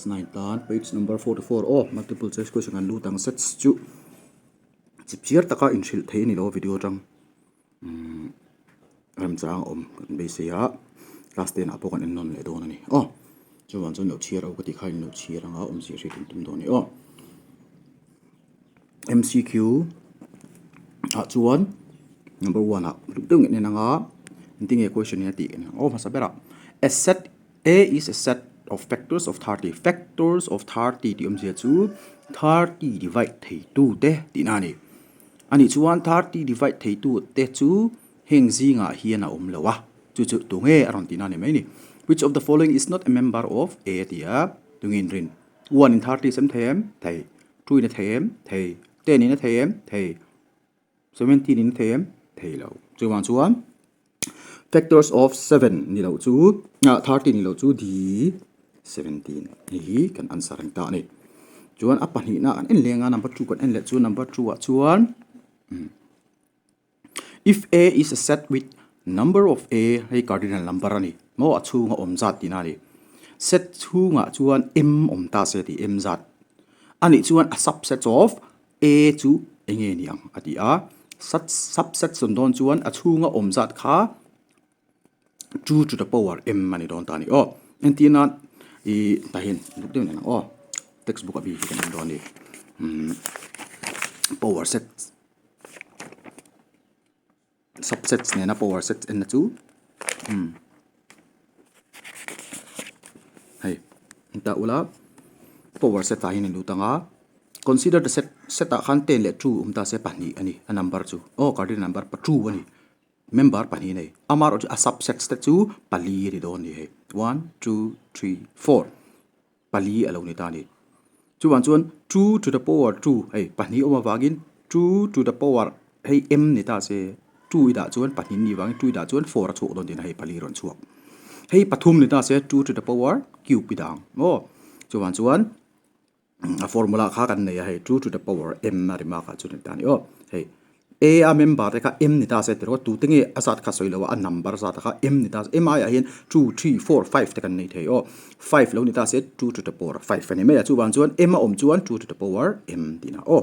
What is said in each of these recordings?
Nine tan page number 44 aw multiple choice question kan lut ang sets chu chipchiar taka inhrilh theih a ni lo video atang umm remchang a awm kan beisei a class ten ah pawh kan en nawn leh dawn a ni aw chuvang chuan lo chhiar ho ka tih kha in lo chhiar anga awmzia hriat in tum dawn a ni aw M_C_Q ah chuan number one ah deuh deuh in en anga engtin nge question hi a tih aw hmasa berah a set A is a set of factors of 30. Factors of 30 tih awmzia chu 30 divide theitu te tihna a ni. A nih chuan 30 divide theitu te chu heng zingah hian a awm lo a, chu chu tunge a rawn tihna a ni mai a ni. Which of the following is not a member of A ti a, tunge inrin? 1 in 30 sem thei em? Thei. 2 in a thei em? Thei. 10 in a thei em? Thei. 17 in thei em? Thei lo. Chuvang chuan factors of 7 ni loh chu ah 30 ni loh chu D 17 hei hi kan answer ang ta a ni. Chuan a pahnihna kan en leng a number 2 kan en leh chu number 2 ah chuan if A is a set with number of A hei cardinal number a ni maw a chhunga awm zat tihna a ni. Set chhungah chuan M awm ta se tih M zat a nih chuan a subset of A chu eng nge ni ang a ti a, subset sawn dawn chuan a chhunga awm zat kha 2 to the power m a ni dawn ta a ni aw. Entir nan ih tah hian duk deuh nen ang aw textbook a mi hi kan en dawn a ni umm power set subsets nena power sets en na chu umm hei heta ula power set ah hian a lut ang a consider the set set ah khan ten leh two awm ta se pahnih a ni a number chu aw cardinal number pa two a ni member pahnih a nei amaherawhchu chu a subsets te chu pali a ni dawn a ni hei one two three four. Pali a lo ni ta a ni. Chuvang chuan 2 to the power 2 hei pahnih awm avangin 2 to the power hei m ni ta se 2 i dah chuan pahnih ni vangin 2 i dah chuan 4 a chhuak dawn tihna hei pali rawn chhuak. Hei pathum ni ta se 2 to the power cube i dah ang maw. Chuvang chuan a formula kha kan nei a hei 2 to the power m a ri mak ah chuan ni ta a ni aw. Hei A a member te kha M ni ta se tiraw tute nge a zat kha sawi lo a a number zat kha M ni ta se M aiah hian 2, 3, 4, 5 te kan nei thei aw 5 lo ni ta se 2 to the power 5 a ni mai a chuvang chuan M a awm chuan 2 to the power M tihna aw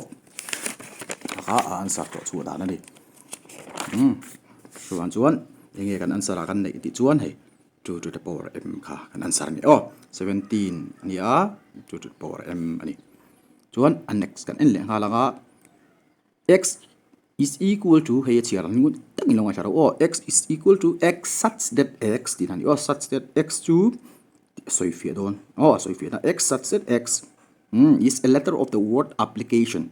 a kha a answer tawh chhuah dan a ni umm chuvang chuan enge kan answer a kan neih tih chuan hei 2 to the power M kha kan answer a ni aw 17 a ni a 2 to the power M a ni chuan a next kan en leh nghal ang a. X is equal to hei a chhiar ang ngut tak in lo ngaithla ro aw x is equal to x such that x tih na ni aw such that x chu sawi fiah dawn aw a sawi fiah na x such that x um is a letter of the word application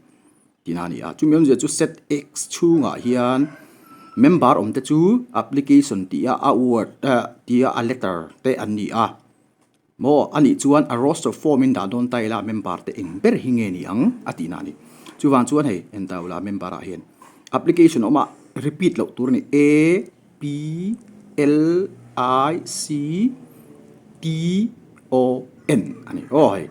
tih na a ni a chumi awmzia chu set x chhungah hian member awm te chu application tih a a word ah tih a a letter te an ni a. Maw, a nih chuan a roster form in dah dawn ta ila member te eng ber hi nge ni ang a tihna a ni. Chuvang chuan hei en ta ula member ah hian application awm a repeat loh tur a ni A P L I C T O N a ni aw hei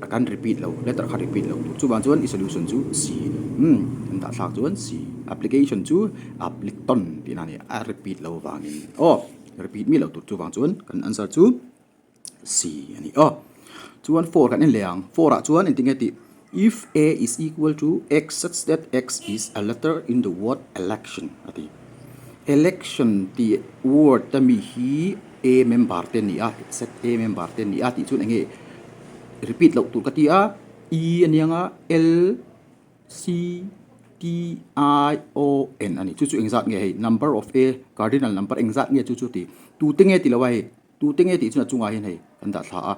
a kan repeat lo letter kha repeat loh tur chuvang chuan i solution chu C a ni umm an dah thlak chuan C application chu aplicton tihna a ni a repeat lo vangin aw. Repeat miah loh tur chuvang chuan kan answer chu C a ni aw. Chuan 4 kan en leh ang. 4 ah chuan engtin nge tih if A is equal to x such that x is a letter in the word election a ti. Election tih word a mi hi A member te a ni a, set A member te a ni a tih chuan enge repeat loh tur ka ti a, E a nia nga L C T I O N a ni. Chu chu engzat nge hei number of A cardinal number engzat nge chu chu ti tute nge ti lo a hei tute nge tih chuan a chungah hian hei kan dah thla a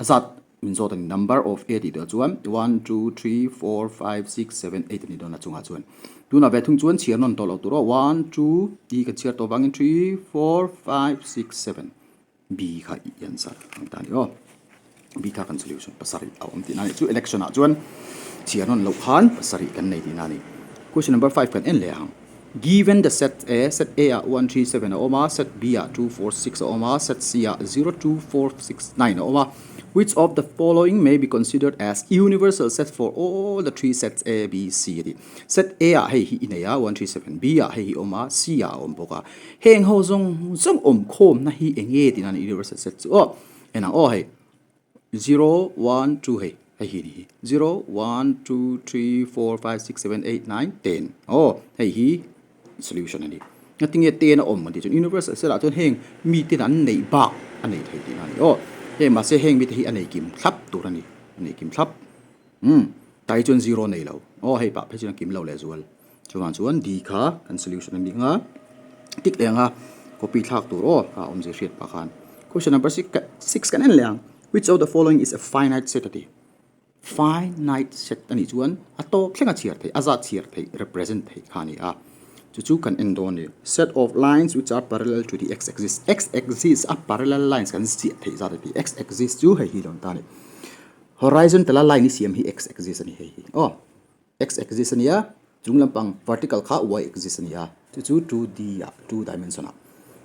a zat min zawt a ni number of A tih tawh chuan 1 2 3 4 5 6 7 8 a ni dawn a chungah chuan tunah ve thung chuan chhiar nawn tawh loh tur aw 1 2 tih kan chhiar tawh vangin 3 4 5 6 7 B kha i answer ang ta a ni aw. B kha kan solution pasarih a awm tihna a ni. Chu election ah chuan chhiar nawn loh khan pasarih kan nei tihna a ni. Question number 5 kan en leh ang. Given the set A, set A ah 1, 3, 7 a awm a, set B ah 2, 4, 6 a awm a, set C ah 0, 2, 4, 6, 9 a awm a. Which of the following may be considered as universal set for all the three sets A, B, C a ti. Set A ah hei hi i nei a, 1, 3, 7, B ah hei hi awm a, C ah a awm bawk a. Heng ho zawng zawng awm khawmna hi eng nge tih nan universal set chu aw en ang aw hei. Zero, one, two hei, hei hi ni hi. Zero, one, two, three, four, five, six, seven, eight, nine, ten. Aw, hei hi solution a ni. Ngatinge ten a awm an tih chuan universal set ah chuan heng miten an neih bak a nei thei tihna a ni. Aw, heng mahse heng mite hi a nei kim thlap tur a ni, a nei kim thlap. Umm, tai chuan zero nei lo. Aw, hei pah phei chuan a kim lo lehzual. Chuvang chuan D kha kan solution a ni ang a, tik leh ang a, copy thlak tur aw a awmzia hriat pah khan. Question number 6 kan en leh ang, which of the following is a finite set a ti. Finite set a nih chuan a tawp thleng a chhiar theih, a zat chhiar theih, represent theih kha a ni a. Chu chu kan en dawn a ni. Set of lines which are parallel to the x axis. X axis a parallel lines kan ziah theih zat a ti. X axis chu hei hi lo ni ta a ni. Horizontal a line i siam hi x axis a ni hei hi aw. X axis a nia, chung lampang vertical kha y axis a ni a, chu chu 2D ah, 2 dimension ah.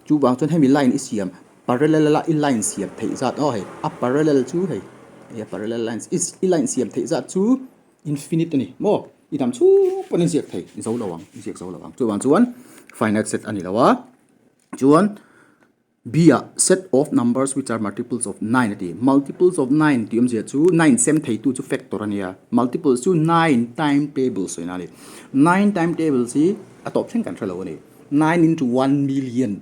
Chuvang chuan hemi line i siam parallel a i line siam theih zat aw hei a parallel chu hei hei a parallel lines i i line siam theih zat chu infinite a ni maw i dam chhung pawn i ziak thei i zo lo ang i ziak zo lo ang chuvang chuan finite set a ni lo a chuan B ah set of numbers which are multiples of 9 a ti. Multiples of 9 tih awmzia chu 9 sem theitu chu factor a nia. Multiples chu 9 time tables sawi na a ni. 9 time tables hi a tawp thleng kan hre lo a ni. 9 into 1 million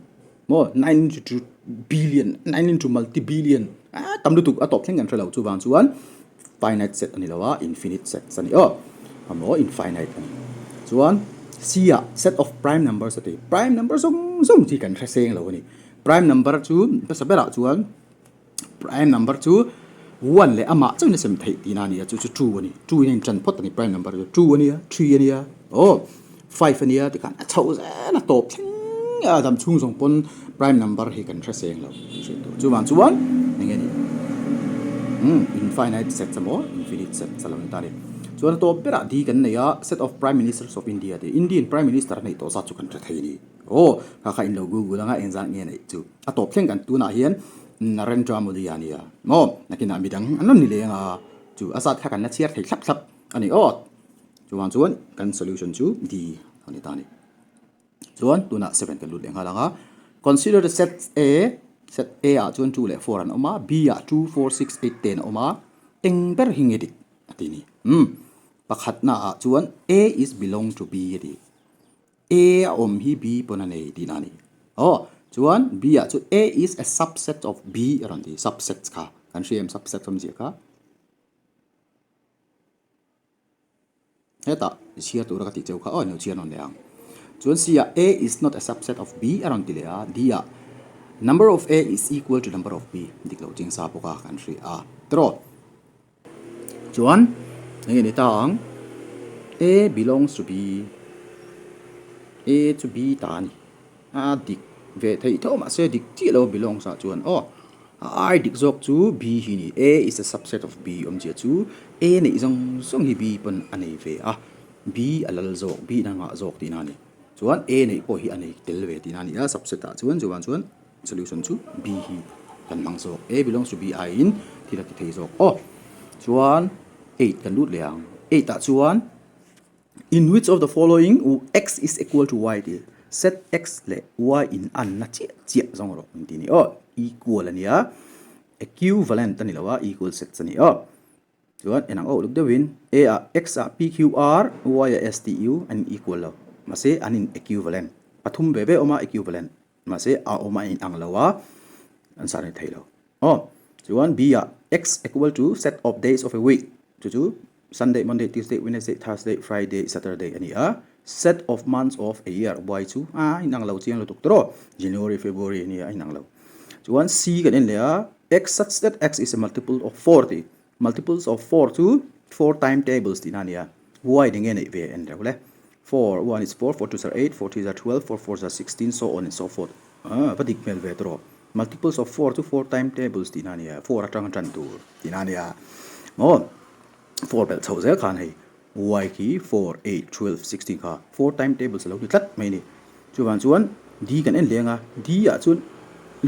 maw 9 into 2 billion 9 into multi billion ah tam lutuk a tawp thleng kan hre lo chuvang chuan Finite set a ni lo a, infinite set a ni aw. Amaw infinite a ni. Chuan C ah set of prime numbers a ti. Prime number zawng zawng chi kan hre seng lo a ni. Prime number chu hmasa berah chuan prime number chu one leh amah chauhin a sem theih tihna a ni a, chu chu two a ni. Two in a intan phawt a ni prime number chu. Two a nia, three a nia, aw five a nia tikhan a chhoh zel a tawp thleng a dam chhung zawng pawn prime number hi kan hre seng lo tih hriat tur chuvang chuan eng nge ni umm infinite set emaw infinite set a lo ni ta a ni chuan a tawp berah D kan nei a set of prime ministers of India tih Indian prime minister a neih tawh zat chu kan hre thei a ni aw kha kha in lo google anga eng zat nge neih chu a tawp thleng kan tunah hian Narendra Modi a nia maw nakinah midang an rawn ni leng a chu a zat kha kan la chhiar thei thlap thlap a ni aw. Chuvang chuan kan solution chu D a ni ta a ni. Chuan tunah 7 kan lut leh nghal ang a. Consider the set A, set A ah chuan 2 leh 4 an awm a, B ah 2, 4, 6, 8, 10 a awm a. Eng ber hi nge dik a ti ni. Umm pakhatna ah chuan A is belong to B a ti. A a awm hi B pawn a nei tihna a ni. Aw chuan B ah chuan A is a subset of B a rawn ti, subsets kha kan hria em subset awmzia kha. Hetah i chhiar tura ka tih cheu kha aw ilo chhiar nawn leh ang. Chuan C ah A is not a subset of B a rawn ti leh a, D ah number of A is equal to number of B dik loh ching sa bawk a kan hria a tiraw. Chuan eng nge ni ta ang A belongs to B, A chu B ta a ni. A dik ve theih tho mahse dik chiah lo belongs ah chuan aw a ai dik zawk chu B hi ni A is a subset of B awmzia chu A neih zawng zawng hi B pawn a nei ve a B a lal zawk B in a ngah zawk tihna a ni chuan A neih pawh hi a nei tel ve tihna a ni a subset ah chuan chuvang chuan solution chu B hi kan hmang zawk A belongs to B aiin thil a ti thei zawk aw chuan 8 kan lut leh ang 8 ah chuan. In which of the following x is equal to y tih set x leh y in anna chiah chiah zawng rawh an tih ni aw equal a nia equivalent a ni lo a equal sets a ni aw chuan enang auh luk deuhin a ah x ah p q r y ah s t u an in equal lo mahse an in equivalent pathum ve ve awm a equivalent mahse a awm a in ang lo a an sa ni thei lo aw chuan b ah x equal to set of days of a week chu chu Sunday, Monday, Tuesday, Wednesday, Thursday, Friday, Saturday a ni a. Set of months of a year, Y chu a inang lo chiang lutuk tawh. January, February a ni a, a inang lo. Chuan C kan en leh a, X such that X is a multiple of 4 tih. Multiples of 4 chu 4 time tables tihna a ni a. Y eng nge neih ve en reuh le. 4, 1 is 4, 4 twos are 8, 4 threes are 12, 4 fours are 16, so on and so forth. Ah, va dik hmel ve tawh. Multiples of 4 chu 4 time tables tihna a ni a, 4 atanga tan tur tihna a ni a. Maw? 4 belh chhoh zel khan hei y khi 4, 8, 12, 16 kha 4 time tables a lo ni tlat mai a ni. Chuvang chuan D kan en leng a, D ah chuan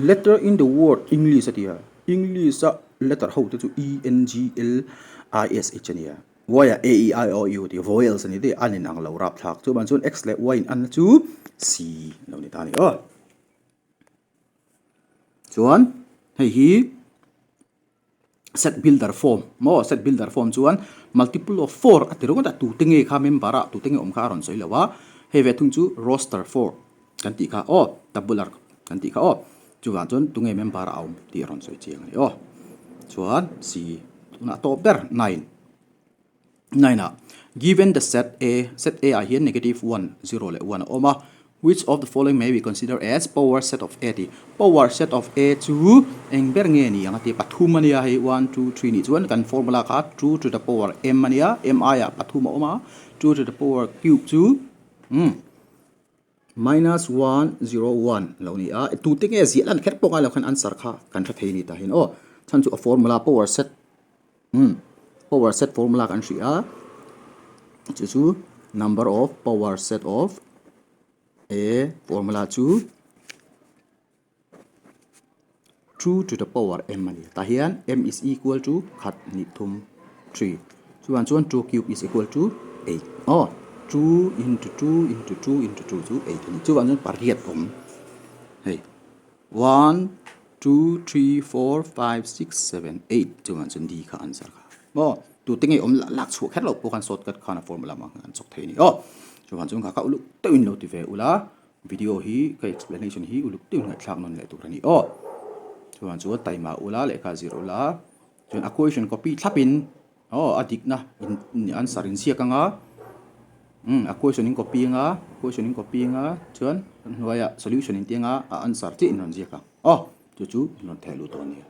letter in the word English a ti a, English a letter ho te chu E, N, G, L, I, S, H a ni a, Y ah A, E, I, O, U tih vowels a ni daih a, an inang lo rapthlak. Chuvang chuan X leh Y in anna chu C a lo ni ta a ni aw. Chuan hei hi. Set builder form maw set builder form chuan multiple of 4 a ti ringawt a tute nge kha member ah tute nge awm kha a rawn sawi lo a hei ve thung chu roster 4 kan tih kha aw tabular kan tih kha aw chuvang chuan tunge member ah a awm tih a rawn sawi chiang a ni aw chuan c tunah tawp ber 9 9 ah given the set A set A ah hian negative 1 0 leh 1 a awm a which of the following may be considered as power set of A tih power set of A chu eng ber nge ni ang a ti pathum a nia hei 1 2 3 nih chuan kan formula kha 2 to the power m a nia m aiah pathum a awm a 2 to the power cube chu umm minus 1 0 1 lo ni a tute nge ziah lan kher pawh ngai lo khan answer kha kan hre thei a ni tah hian aw chhan chu a formula power set Umm power set formula kan hria a, chu chu number of power set of A formula chu 2 to the power m a ni. Tah hian m is equal to khat hnih thum 3 chuan chuan 2 cube is equal to 8 aw 2 into 2 into 2 into 2 chu 8 a ni. Chuvang chuan pariat awm hei. One, two, three, four, five, six, seven, eight chuan chuan D kha answer kha maw tute nge awm lak chhuah kher lo pawh khan shortcut khan a formula ang khan an chawk thei a ni aw chuan chuan kha kha uluk deuhin lo ti ve ula video hi ka explanation hi uluk deuhin ngaihthlak nawn leh tur a ni aw chuan chuan taima ula lehkha zir ula chuan a question copy thlapin Aw a dikna in answer in ziak anga umm a question in copy anga question in copy anga chuan hnuaiah solution in ti anga a answer chiah in rawn ziak ang aw chu chu in rawn theh luh dawn nia.